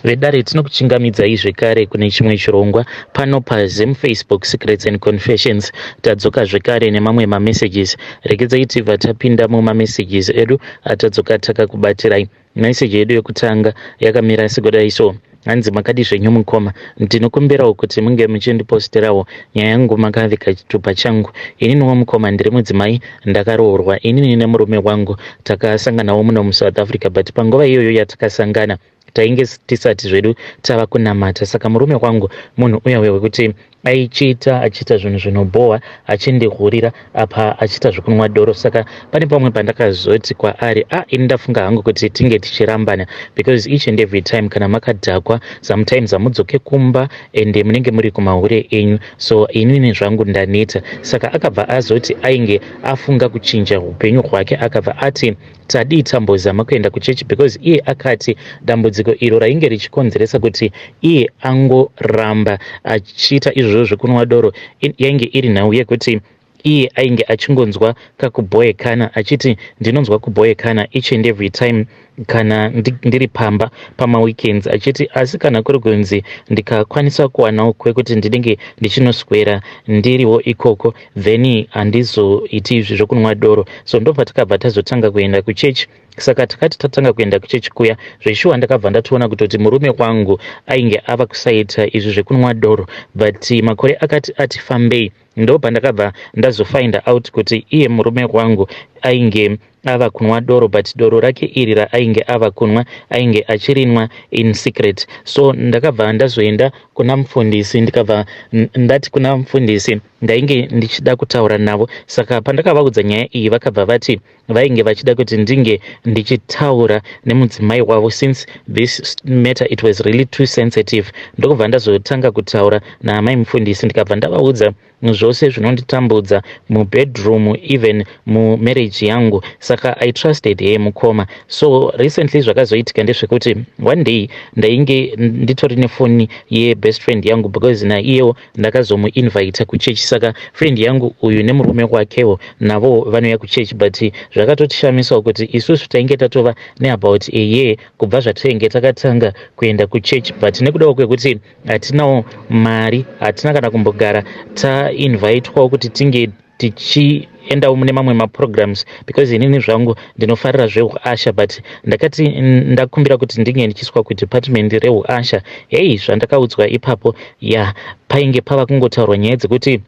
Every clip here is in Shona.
Vedare, tinokuchingamidzai zvekare kune chimwe chirongwa pano paZim Facebook Secrets and Confessions. Tadzoka zvekare nemamwe mamessages. Regedzai tibva tapinda mumamessages edu atadzoka takakubatirai. Meseji yedu yekutanga yakamira sekudai so. Hanzi, "Makadi zvenyu mukoma? Ndinokumbirawo kuti munge muchindiposterawo nyaya yangu makavika chitupa changu. Ininiwo mukoma ndiri mudzimai, ndakaroorwa. Inini nemurume wangu takasanganawo muno muSouth Africa, but panguva iyoyo yatakasangana tainge tisati zvedu tava kunamata. Saka murume wangu munhu uya uya wekuti aichiita achiita zvinhu zvinobhowa, achindihurira, apa achiita zvekunwa doro. Saka pane pamwe pandakazoti kwaari, 'A ah, ini ndafunga hangu kuti tinge tichirambana, because each and every time kana makadhakwa, sometimes hamudzoke kumba ende munenge muri kumahure enyu. So inini zvangu ndaneta.' Saka akabva azoti ainge afunga kuchinja upenyu hwake. Akabva ati tadii tambozama kuenda kuchechi, because iye akati dambudziko iro rainge richikonzeresa kuti iye angoramba achiita izvozvo zvekunwa doro yainge iri nhau yekuti iye ainge achingonzwa kakubhoekana, achiti ndinonzwa kubhoekana each and every time kana ndiri pamba pamaweekends. Achiti asi kana kuri kunzi ndikakwanisa kuwanawo kwekuti ndinenge ndichinoswera ndiriwo ikoko, then handizoiti izvi zvokunwa doro. So ndobva takabva tazotanga kuenda kuchechi. Saka takati tatanga kuenda kuchechi kuya, zveshuwa ndakabva ndatoona kutoti murume wangu ainge ava kusaita izvi zvekunwa doro. But makore akati ati fambei, ndo pandakabva ndazofinda out kuti iye murume wangu ainge ava kunwa doro, but doro rake iri raainge ava kunwa ainge achirinwa in secret. So ndakabva ndazoenda kuna mufundisi, ndikabva ndati kuna mufundisi ndainge ndichida kutaura navo. Saka pandakavaudza nyaya iyi, vakabva vati vainge vachida kuti ndinge ndichitaura nemudzimai wavo, since this matter, it was really too sensitive. Ndokubva ndazotanga kutaura naamai mufundisi, ndikabva ndavaudza zvose zvinonditambudza mubedroom, even mumarriage yangu. Saka I trusted her, mukoma. So recently zvakazoitika ndezvekuti one day ndainge nditori nefoni yebest friend yangu, because naiyewo ndakazomuinvita kuchechi. Saka friend yangu uyu nemurume wakewo navo vanouya kuchechi, but zvakatotishamisawo kuti isusu tainge tatova neabout a year kubva zvatainge takatanga kuenda kuchechi, but nekudawo kwekuti hatinawo mari, hatina kana kumbogara tainvitwawo kuti tinge tichiendawo mune mamwe maprograms, because inini zvangu ndinofarira zveuusher, but ndakati ndakumbira kuti ndinge ndichiswa kudepartment reusher. Hei, zvandakaudzwa ipapo ya, painge pava kungotaurwa nyaya dzekuti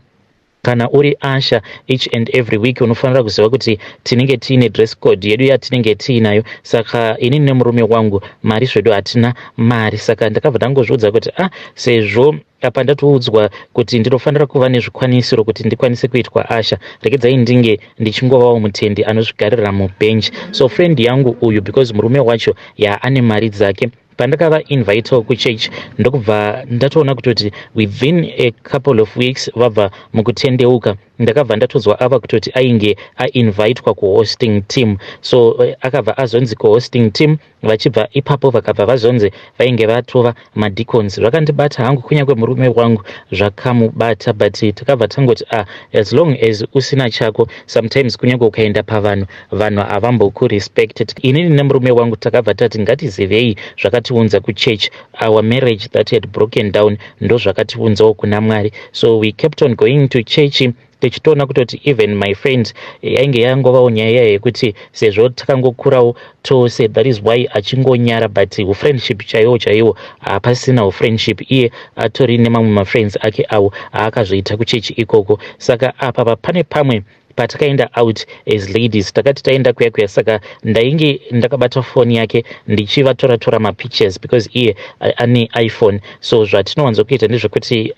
kana uri usher, each and every week unofanira kuziva kuti tinenge tiine dress code yedu yatinenge tiinayo. Saka inini nemurume wangu mari zvedu hatina mari. Saka ndakabva ndangozviudza kuti, ah, sezvo apa ndatoudzwa kuti ndinofanira kuva nezvikwanisiro kuti ndikwanise kuitwa usher, regedzai ndinge ndichingovawo mutendi anozvigarira mubhenji. So friend yangu uyu, because murume wacho yaane mari dzake, pandakavainvitawo kuchurch, ndokubva ndatoona kutoti within a couple of weeks vabva mukutendeuka. Ndakabva ndatonzwa ava kutoti ainge ainvitwa kuhosting team. So akabva azonzi kuhosting team, vachibva ipapo vakabva vazonzi vainge vatova madeacons. Zvakandibata hangu, kunyange murume wangu zvakamubata, but takabva tangoti, ah, as long as usina chako, sometimes kunyange ukaenda pavanhu, vanhu havambokurespect. Inini nemurume wangu takabva tati ngatizivei zvakatiunza kuchurch. Our marriage that had broken down ndo zvakatiunzawo kuna Mwari. So we kept on going to church, tichitoona kutoti even my friend yainge yangovawo nyaya iya yekuti sezvo takangokurawo tose, that is why achingonyara, but ufriendship chaiwo chaiwo hapasina ufriendship. Iye atori nemamwe mafriends ake awo aakazoita kuchechi ikoko. Saka apa pane pamwe patakaenda out as ladies, takati taenda kuya kuya, saka ndainge ndakabata foni yake ndichivatora-tora mapictures, because iye ane iPhone. So zvatinowanzokuita ndezvekuti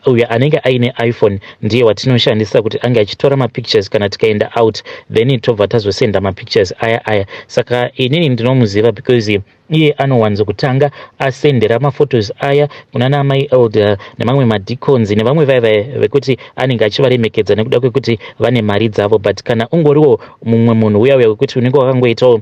uyo anenge aine iPhone ndiye watinoshandisa kuti ange achitora mapictures kana tikaenda out, then tobva tazosenda mapictures aya aya. Saka inini ndinomuziva because iye anowanzokutanga asendera maphotos aya kuna namai elder nemamwe madeacons nevamwe vaya vaya vekuti anenge achivaremekedza nekuda kwekuti vane mari dzavo. But kana ungoriwo mumwe munhu uya uya wekuti unenge wakangoitawo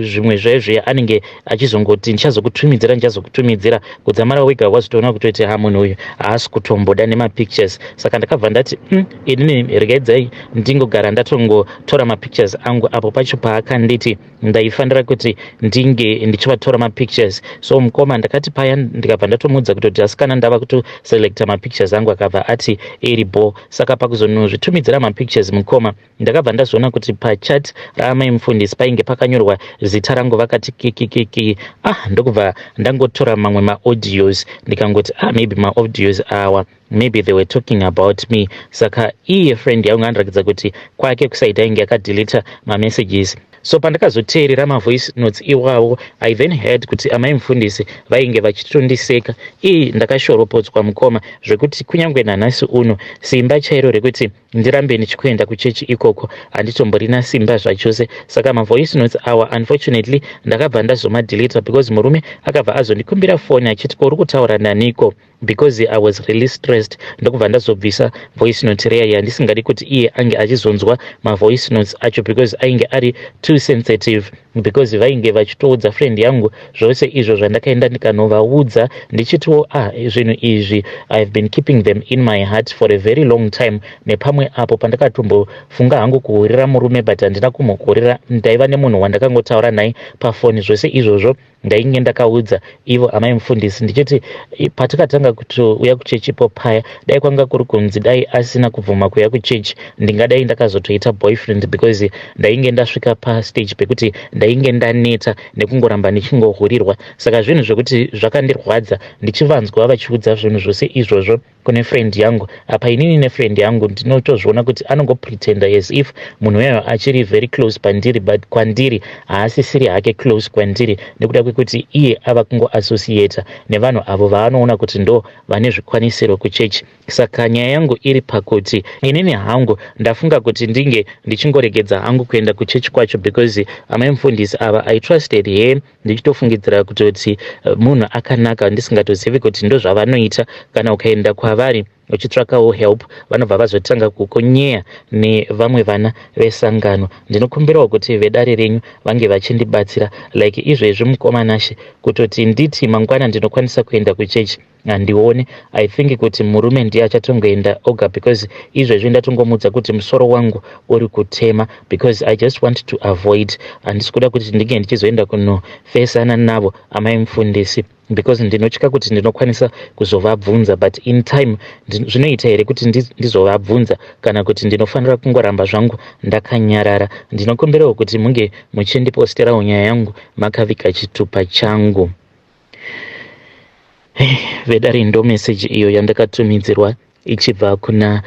zvimwe zvezve, anenge achizongoti, "Ndichazokutumidzira, ndichazokutumidzira," kudzamara wega wazotoona kutoti, ha, munhu uyu haasi kutomboda. atomboda nemapictures. Saka ndakabva ndati inini regedzai ndingogara ndatongotora mapictures angu apo pacho paakanditi ndaifanira kuti ndinge ndichivatora mapictures. So mukoma, ndakati paya ndikabva ndatomuudza kutoti asikana, ndava kutoselecta mapictures angu. Akabva ati iri bo. Saka pakuzonozvitumidzira mapictures, mukoma, ndakabva ndazoona kuti pachat raamai mufundisi painge pakanyorwa zita rangu, vakati kikikiki. Ah, ndokubva ndangotora mamwe maaudios, ndikangoti, ah, maybe maaudios awa, maybe they were talking about me. Saka iye friend yangu andirakidza kuti kwake kuside ainge akadeleta mamessages. So pandakazoteerera mavoice notes iwawo, I then heard kuti amai mufundisi vainge vachitondiseka. Ii, ndakashoropodzwa, mukoma, zvekuti kunyange nanhasi uno simba chairo rekuti ndirambe ndichikuenda kuchechi ikoko handitomborina simba zvachose. Saka mavoice notes awa, unfortunately, ndakabva ndazomadeleta because murume akabva azondikumbira foni achiti, "Ko uri kutaura naniko?" because I was really stressed. Ndokubva ndazobvisa voice note reya yandisingadi kuti iye ange achizonzwa mavoice notes acho, because ainge ari too sensitive, because vainge vachitoudza friend yangu zvose izvo zvandakaenda ndikanovaudza, ndichitiwo, ah, zvinhu izvi I have been keeping them in my heart for a very long time. Nepamwe apo pandakatombofunga hangu kuhurira murume, but handina kumuhurira, ndaiva nemunhu wandakangotaura naye pafoni. Zvose izvozvo ndainge ndakaudza ivo amai mufundisi, ndichiti patakatanga kutouya kuchechipo paya, dai kwanga kuri kunzi dai asina kubvuma kuuya kuchechi, ndingadai ndakazotoita boyfriend, because ndainge ndasvika pastage pekuti ndainge ndaneta nekungoramba ndichingohurirwa. Saka zvinhu zvekuti zvakandirwadza ndichivanzwa vachiudza zvinhu zvose izvozvo kune friend yangu. Apa inini nefriend yangu ndinotozviona kuti anongopretenda as if munhu uyayo achiri very close pandiri, but kwandiri haasisiri hake close kwandiri, nekuda kwekuti iye ava kungoassociata nevanhu avo vaanoona kuti ndo vane zvikwanisiro kuchechi. Saka nyaya yangu iri pakuti inini hangu ndafunga kuti ndinge ndichingoregedza hangu kuenda kuchechi kwacho, because amai mufundisi ava, I trusted her, ndichitofungidzira kutoti munhu akanaka, ndisingatozivi kuti ndo zvavanoita. Kana ukaenda kwavari uchitsvakawo help, vanobva vazotanga kukunyeya nevamwe vana vesangano. Ndinokumbirawo kuti vedare renyu vange vachindibatsira. Like izvezvi, mukoma Nashe, kutoti nditi mangwana ndinokwanisa kuenda kuchechi, handioni. I think kuti murume ndiye achatongoenda oga, because izvezvi ndatongomuudza kuti musoro wangu uri kutema, because I just want to avoid. Handisi kuda kuti ndinge ndichizoenda kunofesana navo amai mufundisi, because ndinotya kuti ndinokwanisa kuzovabvunza. But in time zvinoita here kuti ndizovabvunza, kana kuti ndinofanira kungoramba zvangu ndakanyarara? Ndinokumbirawo kuti munge muchindiposterawo nyaya yangu makaviga chitupa changu. Vedare, ndo meseji iyo yandakatumidzirwa ichibva kuna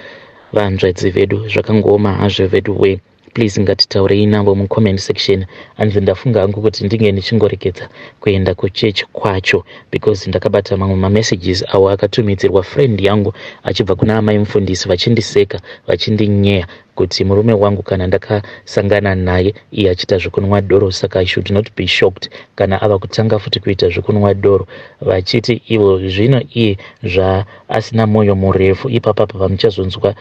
vanzvadzi vedu. Zvakangooma hazvo vedu we. Please, ngatitaurei navo mucomment section. Anzi, ndafunga hangu kuti ndinge ndichingoregedza kuenda kuchechi kwacho, because ndakabata mamwe mamessages awo akatumidzirwa friend yangu achibva kuna amai mufundisi, vachindiseka, vachindinyeya kuti murume wangu kana ndakasangana naye iye achiita zvekunwa doro, saka I should not be shocked kana ava kutanga futi kuita zvekunwa doro, vachiti ivo zvino iye zvaasina mwoyo murefu, ipapapa pamuchazonzwa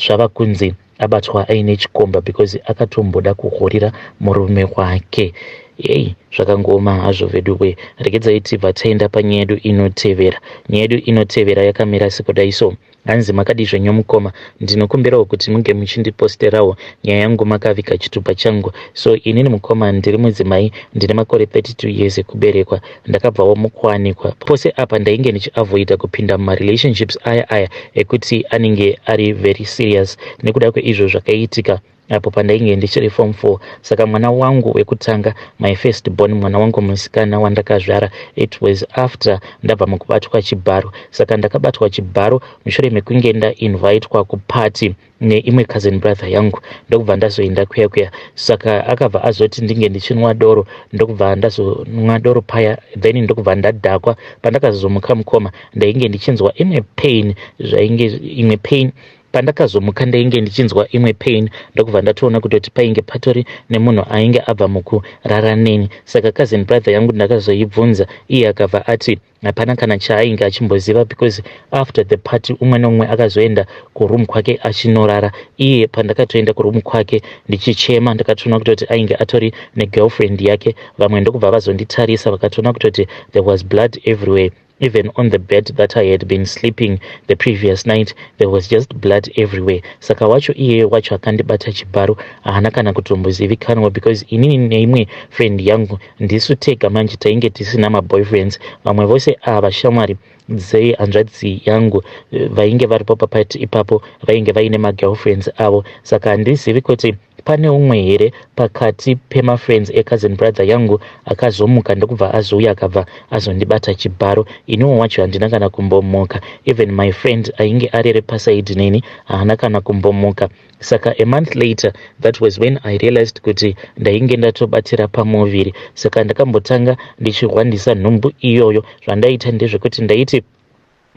zvava kunzi abatwa aine chikomba, because akatomboda kuhurira murume wake. Ei, zvakangooma hazvo vedu we. Regedzai tibva taenda panyaya yedu inotevera. Nyaya yedu inotevera yakamira sekudai so. Hanzi, makadi zvenyu mukoma? Ndinokumbirawo kuti munge muchindiposterawo nyaya yangu makaviga chitupa changu. So inini, mukoma, ndiri mudzimai, ndine makore 32 years ekuberekwa. Ndakabvawo mukuwanikwa. Pose apa ndainge ndichiavoida kupinda mumarelationships aya aya ekuti anenge ari very serious, nekuda kweizvo zvakaitika apo pandainge ndichiri form 4. Saka mwana wangu wekutanga, my first born, mwana wangu musikana wandakazvara, it was after ndabva mukubatwa chibharo. Saka ndakabatwa chibharo mushure mekunge ndainvitwa kupati neimwe cousin brother yangu, ndokubva ndazoenda kuya kuya. Saka akabva azoti ndinge ndichinwa doro, ndokubva ndazonwa doro paya, then ndokubva ndadhakwa. Pandakazomuka, mukoma, ndainge ndichinzwa imwe pain, zvainge imwe pain. Pandakazomuka ndainge ndichinzwa imwe pain, ndokubva ndatoona kutoti painge patori nemunhu ainge abva mukurara neni. Saka cousin brother yangu ndakazoibvunza, iye akabva ati hapana kana chaainge achimboziva, because after the party umwe neumwe akazoenda kuroom kwake achinorara. Iye pandakatoenda kuroom kwake ndichichema, ndakatoona kutoti ainge atori negirlfriend yake. Vamwe ndokubva vazonditarisa, vakatoona kutoti there was blood everywhere. Even on the bed that I had been sleeping the previous night, there was just blood everywhere. Saka wacho iyeye wacho akandibata chibharo haana kana kutombozivikanwa, because inini neimwe friend yangu ndisu tega manje tainge tisina maboyfriends. Vamwe vose ava shamwari dzehanzvadzi yangu vainge varipo papati ipapo vainge vaine magirlfriends avo. Saka handizivi kuti pane umwe here pakati pemafriends ecousin brother yangu akazomuka ndokubva azouya akabva azondibata chibharo. Iniwo wacho handina kana kumbomuka. Even my friend ainge arere paside neni haana kana kumbomuka. Saka a month later, that was when I realized kuti ndainge ndatobatira pamuviri. Saka ndakambotanga ndichirwandisa nhumbu iyoyo. Zvandaita ndezvekuti ndaiti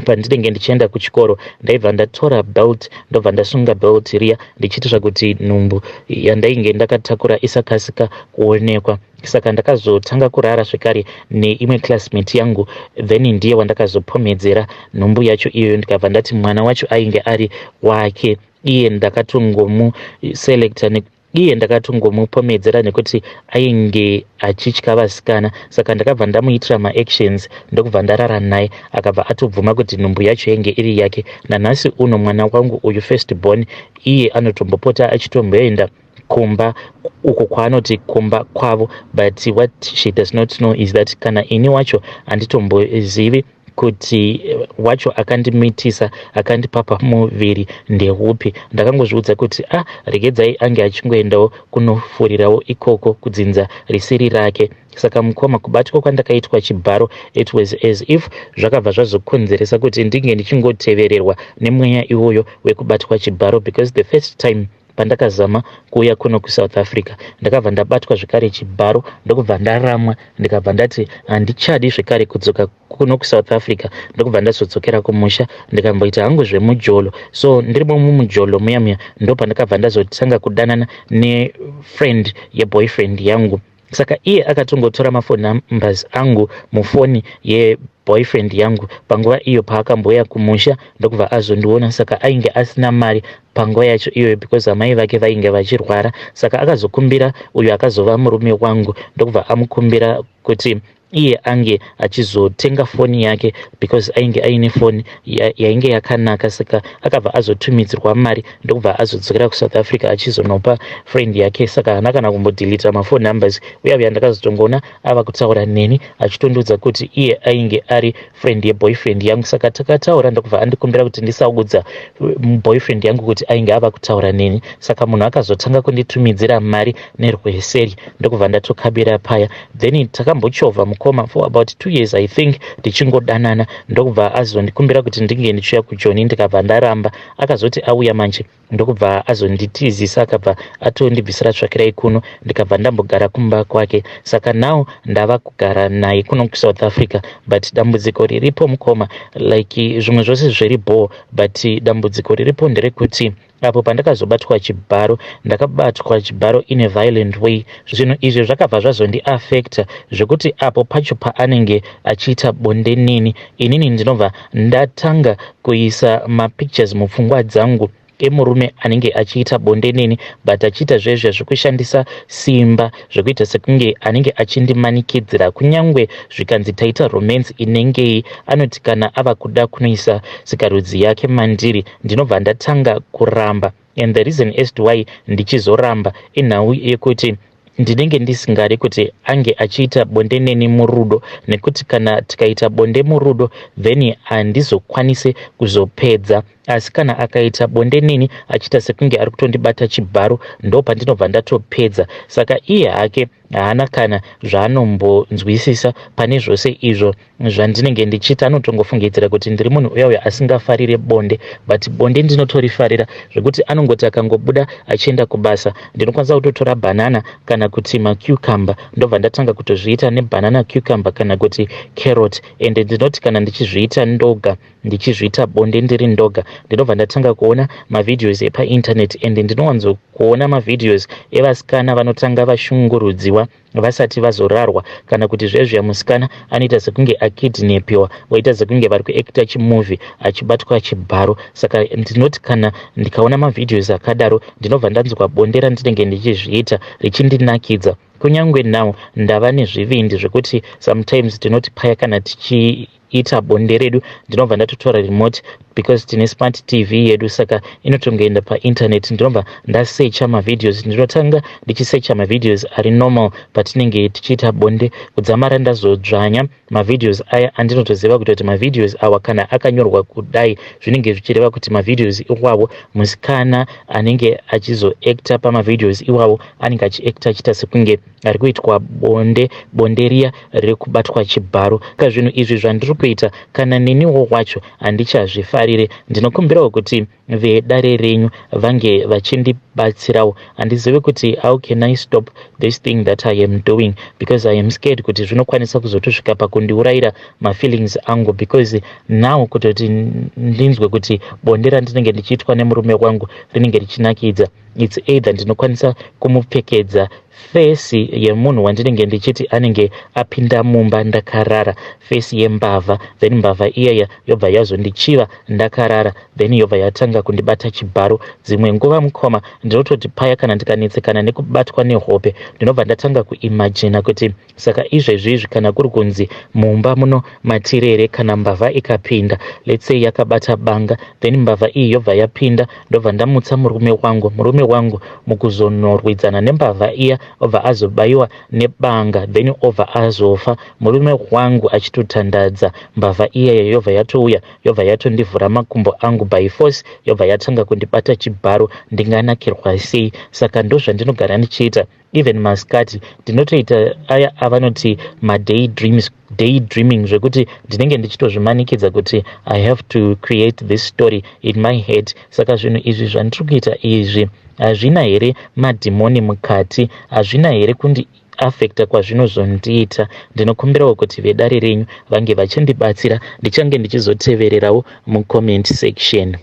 pandinenge ndichienda kuchikoro, ndaibva ndatora belt, ndobva ndasunga belt riya, ndichiitira kuti nhumbu yandainge ndakatakura isakasika kuonekwa. Saka ndakazotanga kurara zvekare neimwe classmate yangu, then ndiye wandakazopomedzera nhumbu yacho iyoyo, ndikabva ndati mwana wacho ainge ari wake. Iye ndakatongomuselecta, iye ndakatongomupomedzera nekuti ainge achitya vasikana. Saka ndakabva ndamuitira maactions, ndokubva ndarara naye, akabva atobvuma kuti nhumbu yacho yainge iri yake. Nanhasi uno mwana wangu uyu first born, iye anotombopota achitomboenda kumba uko kwaanoti kumba kwavo, but what she does not know is that kana ini wacho handitombozivi kuti wacho akandimitisa, akandipa pamuviri ndeupi. Ndakangozviudza kuti, "Ah, regedzai ange achingoendawo kunofurirawo ikoko kudzinza risiri rake." Saka mukoma, kubatwa kwandakaitwa chibharo, it was as if zvakabva zvazokonzeresa kuti ndinge ndichingotevererwa nemweya iwoyo wekubatwa chibharo, because the first time pandakazama kuuya kuno kuSouth Africa, ndakabva ndabatwa zvekare chibharo, ndokubva ndaramwa, ndikabva ndati handichadi zvekare kudzoka kuno kuSouth Africa, ndokubva ndazodzokera kumusha, ndikamboita hangu zvemujolo. So ndirimo mumujolo muya muya, ndo pandakabva ndazotanga kudanana nefriend yeboyfriend yangu. Saka iye akatongotora mafone numbers angu mufoni yeboyfriend yangu panguva iyo paakambouya kumusha, ndokubva azondiona. Saka ainge asina mari panguva yacho iyoyo because amai vake vainge vachirwara. Saka akazokumbira uyo akazova murume wangu, ndokubva amukumbira kuti iye ange achizotenga foni yake because ainge aine foni yainge yakanaka. Saka akabva azotumidzirwa mari, ndokubva azodzokera kuSouth Africa achizonopa friend yake. Saka haana kana kumbodhilita mafone numbers uya uya. Ndakazotongoona ava kutaura neni achitondiudza kuti iye ainge ari friend yeboyfriend yangu. Saka takataura, ndokubva andikumbira kuti ndisaudza boyfriend yangu kuti ainge ava kutaura neni. Saka munhu akazotanga kunditumidzira mari nerweseri, ndokubva ndatokabira paya. Then takambochovha, mukoma, for about 2 years, I think, tichingodanana, ndokubva azondikumbira kuti ndinge ndichiuya kuJoni, ndikabva ndaramba. Akazoti auya manje, ndokubva azonditizisa, akabva atondibvisira tsvakirai kuno, ndikabva ndambogara kumba kwake. Saka now ndava kugara naye kuno kuSouth Africa, but dambudziko riripo, mukoma, like zvimwe zvose zviri bho, but dambudziko riripo nderekuti apo pandakazobatwa chibharo, ndakabatwa chibharo in a violent way. Zvinhu izvi zvakabva zvazondiafecta zvekuti apo pacho paanenge achiita bonde neni, inini ndinobva ndatanga kuisa mapictures mupfungwa dzangu emurume anenge achiita bonde neni, but achiita zvezve zvekushandisa simba, zvekuita sekunge anenge achindimanikidzira. Kunyange zvikanzi taita romance inengei, anoti kana ava kuda kunoisa sikarudzi yake mandiri, ndinobva ndatanga kuramba. And the reason as to why ndichizoramba inhau yekuti ndinenge ndisingadi kuti ange achiita bonde neni murudo, nekuti kana tikaita bonde murudo, then handizokwanisi kuzopedza. Asi kana akaita bonde neni achiita sekunge ari kutondibata chibharo, ndo pandinobva ndatopedza. Saka iye hake haana kana zvaanombonzwisisa pane zvose izvo zvandinenge ndichiita. Anotongofungidzira kuti ndiri munhu uya uyo asingafarire bonde, but bonde ndinotorifarira, zvekuti anongoti akangobuda achienda kubasa, ndinokwanisa kutotora bhanana kana kuti macucumber, ndobva ndatanga kutozviita nebhanana, cucumber kana kuti carrot. And ndinoti kana ndichizviita ndoga, ndichizviita bonde ndiri ndoga, ndinobva ndatanga kuona mavideos epainternet, and ndinowanzokuona mavideos evasikana vanotanga vashungurudziwa vasati vazorarwa, kana kuti zvezviya musikana anoita sekunge akidnepiwa, voita sekunge vari kuacta chimovie achibatwa chibharo. Saka ndinoti kana ndikaona mavideos akadaro, ndinobva ndanzwa bonde randinenge ndichizviita richindinakidza. Kunyange now ndava nezvivindi zvekuti sometimes tinoti paya kana tichi tichiita bonde redu, ndinobva ndatotora remote because tine smart TV yedu, saka inotongoenda painternet. Ndinobva ndasecha mavideos. Ndinotanga ndichisecha mavideos ari normal patinenge tichiita bonde, kudzamara ndazodzvanya mavideos aya andinotoziva kutoti mavideos awa kana akanyorwa kudai, zvinenge zvichireva kuti mavideos iwawo, musikana anenge achizoacta pamavideos iwawo anenge achiacta achiita sekunge ari kuitwa bonde, bonde riya rekubatwa chibharo. Ka zvinhu izvi zvandiri kuita, kana neniwo wacho handichazvifarire. Ndinokumbirawo kuti vedare renyu vange vachindibatsirawo. Handizivi kuti how can I stop this thing that I am doing, because I am scared kuti zvinokwanisa kuzotosvika pakundiurayira mafeelings angu, because now kutoti ndinzwe kuti bonde randinenge ndichiitwa nemurume wangu rinenge richinakidza, it's either ndinokwanisa kumupfekedza face yemunhu wandinenge ndichiti anenge apinda mumba ndakarara, face yembavha, then mbavha iyaya yobva yazondichiva ndakarara, then yobva yatanga kundibata chibharo. Dzimwe nguva, mukoma, ndinototi paya kana ndikanetsekana nekubatwa nehope, ndinobva ndatanga kuimagina kuti saka izvezvizvi kana kuri kunzi mumba muno matirere, kana mbavha ikapinda, let's say yakabata banga, then mbavha iyi yobva yapinda, ndobva ndamutsa murume wangu. Murume wangu mukuzonorwidzana nembavha iya obva azobayiwa nebanga, then obva azofa. Murume wangu achitotandadza mbavha iyaya, yobva yatouya, yobva yatondivhura makumbo angu by force, yobva yatanga kundibata chibharo. Ndinganakirwa sei? Saka ndozvandinogara ndichiita. Even masikati ndinotoita aya avanoti maday dreams, day dreaming, zvekuti ndinenge ndichitozvimanikidza kuti I have to create this story in my head. Saka zvinhu izvi zvandiri kuita izvi hazvina here madhimoni mukati? Hazvina here kundi affecta kwazvinozondiita? Ndinokumbirawo kuti vedare renyu vange vachindibatsira. Ndichange ndichizotevererawo mucomment section.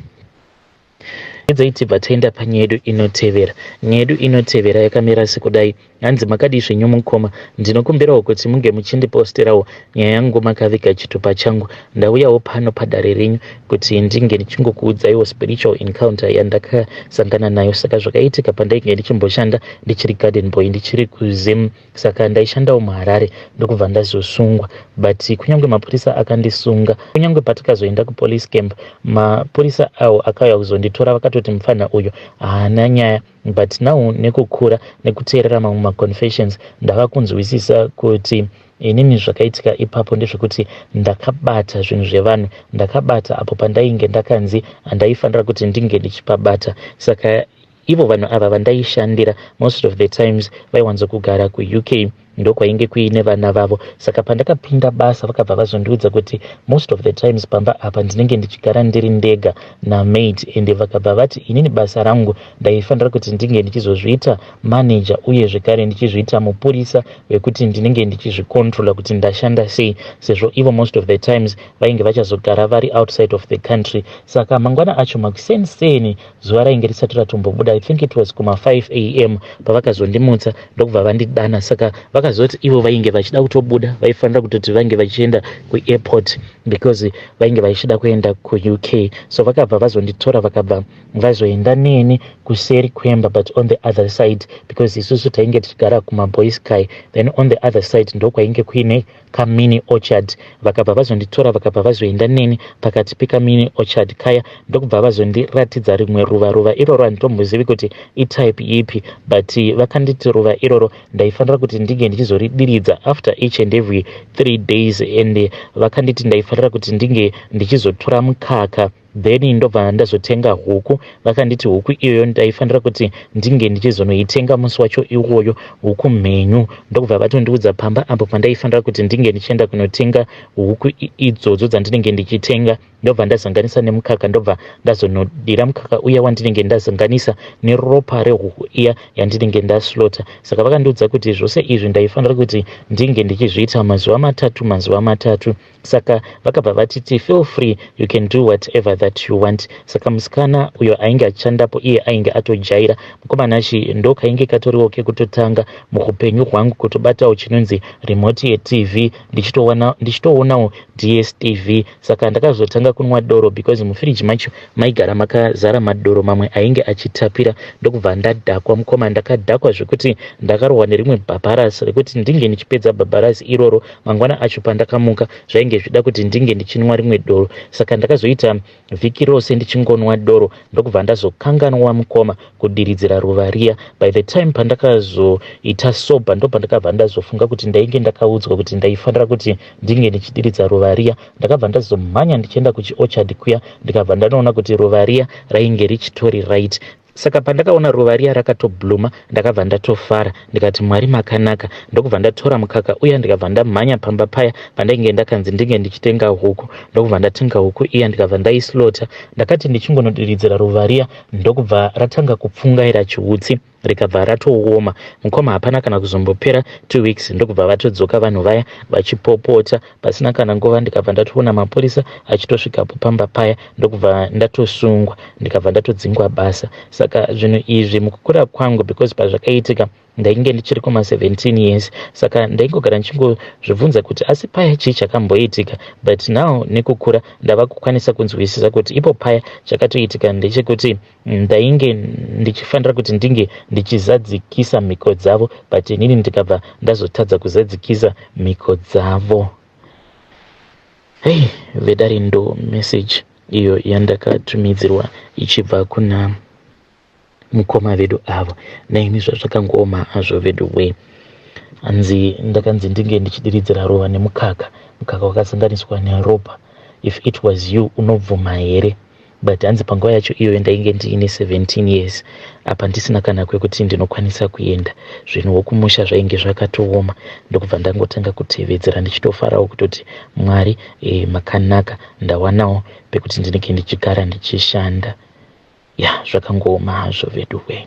Idzai tibva taenda panyaya yedu inotevera. Nyaya yedu inotevera yakamira sekudai. Hanzi, "Makadii zvenyu mukoma? Ndinokumbirawo kuti munge muchindiposterawo nyaya yangu makaviga chitupa changu. Ndauyawo pano padare renyu kuti ndinge ndichingokuudzaiwo spiritual encounter yandakasangana nayo. Saka zvakaitika pandainge ndichimboshanda ndichiri garden boy, ndichiri kuZim. Saka ndaishandawo muHarare, ndokubva ndazosungwa. But kunyange mapurisa akandisunga, kunyange patakazoenda kupolice camp, mapurisa awo akauya kuzonditora vakatoti mufana uyu haana nyaya. But now nekukura, nekuteerera mamwe maconfessions, ndava kunzwisisa kuti inini zvakaitika ipapo ndezvekuti ndakabata zvinhu zvevanhu. Ndakabata apo pandainge ndakanzi handaifanira kuti ndinge ndichipabata. Saka ivo vanhu ava vandaishandira, most of the times vaiwanzokugara kuUK, ndokwainge kuine vana vavo. Saka pandakapinda basa, vakabva vazondiudza kuti most of the times pamba apa ndinenge ndichigara ndiri ndega namaid, ende vakabva vati inini basa rangu ndaifanira kuti ndinge ndichizozviita manager, uye zvekare ndichizviita mupurisa wekuti ndinenge ndichizvicontrola kuti ndashanda sei, sezvo ivo most of the times vainge vachazogara vari outside of the country. Saka mangwana acho makuseni, zuva rainge risati ratombobuda, I think it was kuma 5 am, pavakazondimutsa ndokubva vandidana. Saka vakazoti ivo vainge vachida kutobuda, vaifanira kutoti vange vachienda kuairport because vainge vachida kuenda kuUK. So vakabva vazonditora, vakabva vazoenda neni kuseri kwemba, but on the other side, because isusu tainge tichigara kumaBoysky, then on the other side ndokwainge kuine kamini orchard. Vakabva vazonditora, vakabva vazoenda neni pakati pekamini orchard kaya, ndokubva vazondiratidza rimwe ruva. Ruva iroro handitombozivi kuti itype ipi, but vakanditi ruva iroro ndaifanira kuti ndinge ndichizoridiridza after each and every 3 days, and vakanditi ndaifanira kuti ndinge ndichizotora mukaka, then ndobva ndazotenga huku. Vakanditi huku iyoyo ndaifanira kuti ndinge ndichizonoitenga musi wacho iwoyo, huku mhenyu. Ndokubva vatondiudza pamba apo pandaifanira kuti ndinge ndichienda kunotenga huku idzodzo dzandinenge ndichitenga, ndobva ndazanganisa nemukaka, ndobva ndazonodira mukaka uya wandinenge ndazanganisa neropa rehuku iya yandinenge ndaslaughter. Saka vakandiudza kuti zvose izvi ndaifanira kuti ndinge ndichizviita mazuva 3, mazuva 3. Saka vakabva vatiti, 'Feel free, you can do whatever.' that you want. Saka musikana uyo ainge achishandapo iye ainge atojaira. Mukoma Nashy, ndo kainge katoriwo kekutotanga muupenyu hwangu kutobatawo chinonzi remote yeTV, ndichitoonawo DStv. Saka ndakazotanga kunwa doro because mufiriji macho maigara makazara madoro mamwe ainge achitapira, ndokubva ndadhakwa. Mukoma, ndakadhakwa zvekuti ndakarohwa nerimwe bhabharasi rekuti ndinge ndichipedza bhabharasi iroro, mangwana acho pandakamuka zvainge zvida kuti ndinge ndichinwa rimwe doro. Saka ndakazoita vhiki rose ndichingonwa doro, ndokubva ndazokanganwa, mukoma, kudiridzira ruva riya. By the time pandakazoita sober, ndo pandakabva ndazofunga kuti ndainge ndakaudzwa kuti ndaifanira kuti ndinge ndichidiridza ruva riya. Ndakabva ndazomhanya ndichienda kuchiorchard kuya, ndikabva ndanoona kuti ruva riya rainge richitori right. Saka pandakaona ruva riya rakatobluma, ndakabva ndatofara, ndikati, "Mwari makanaka." Ndokubva ndatora mukaka uya, ndikabva ndamhanya pamba paya pandainge ndakanzi ndinge ndichitenga huku, ndokubva ndatenga huku iya, ndikabva ndaislaughter. Ndakati ndichingonodiridzira ruva riya, ndokubva ratanga kupfungaira chiutsi, rikabva ratooma. Mukoma, hapana kana kuzombopera 2 weeks, ndokubva vatodzoka vanhu vaya vachipopota. Pasina kana nguva, ndikabva ndatoona mapurisa achitosvikapo pamba paya, ndokubva ndatosungwa, ndikabva ndatodzingwa basa. Saka zvinhu izvi mukukura kwangu, because pazvakaitika ndainge ndichiri kuma17 years, saka ndaingogara ndichingozvibvunza kuti asi paya chii chakamboitika? But now nekukura ndava kukwanisa kunzwisisa kuti ipo paya chakatoitika ndechekuti ndainge ndichifanira kuti ndinge ndichizadzikisa mhiko dzavo, but inini ndikabva ndazotadza kuzadzikisa mhiko dzavo. Hei, vedare, ndo message iyo yandakatumidzirwa ichibva kuna mukoma vedu avo. Naimi, zvazvakangooma hazvo vedu we. Hanzi ndakanzi ndinge ndichidiridzira ruva nemukaka, mukaka wakasanganiswa neropa. If it was you, unobvuma here? But hanzi panguva yacho iyoyo ndainge ndiine 17 years, apa ndisina kana kwekuti ndinokwanisa kuenda. Zvinhu wokumusha zvainge zvakatooma, ndokubva ndangotanga kutevedzera ndichitofarawo kutoti, "Mwari makanaka, ndawanawo pekuti ndinenge ndichigara ndichishanda." Ya, zvakangooma hazvo vedu we.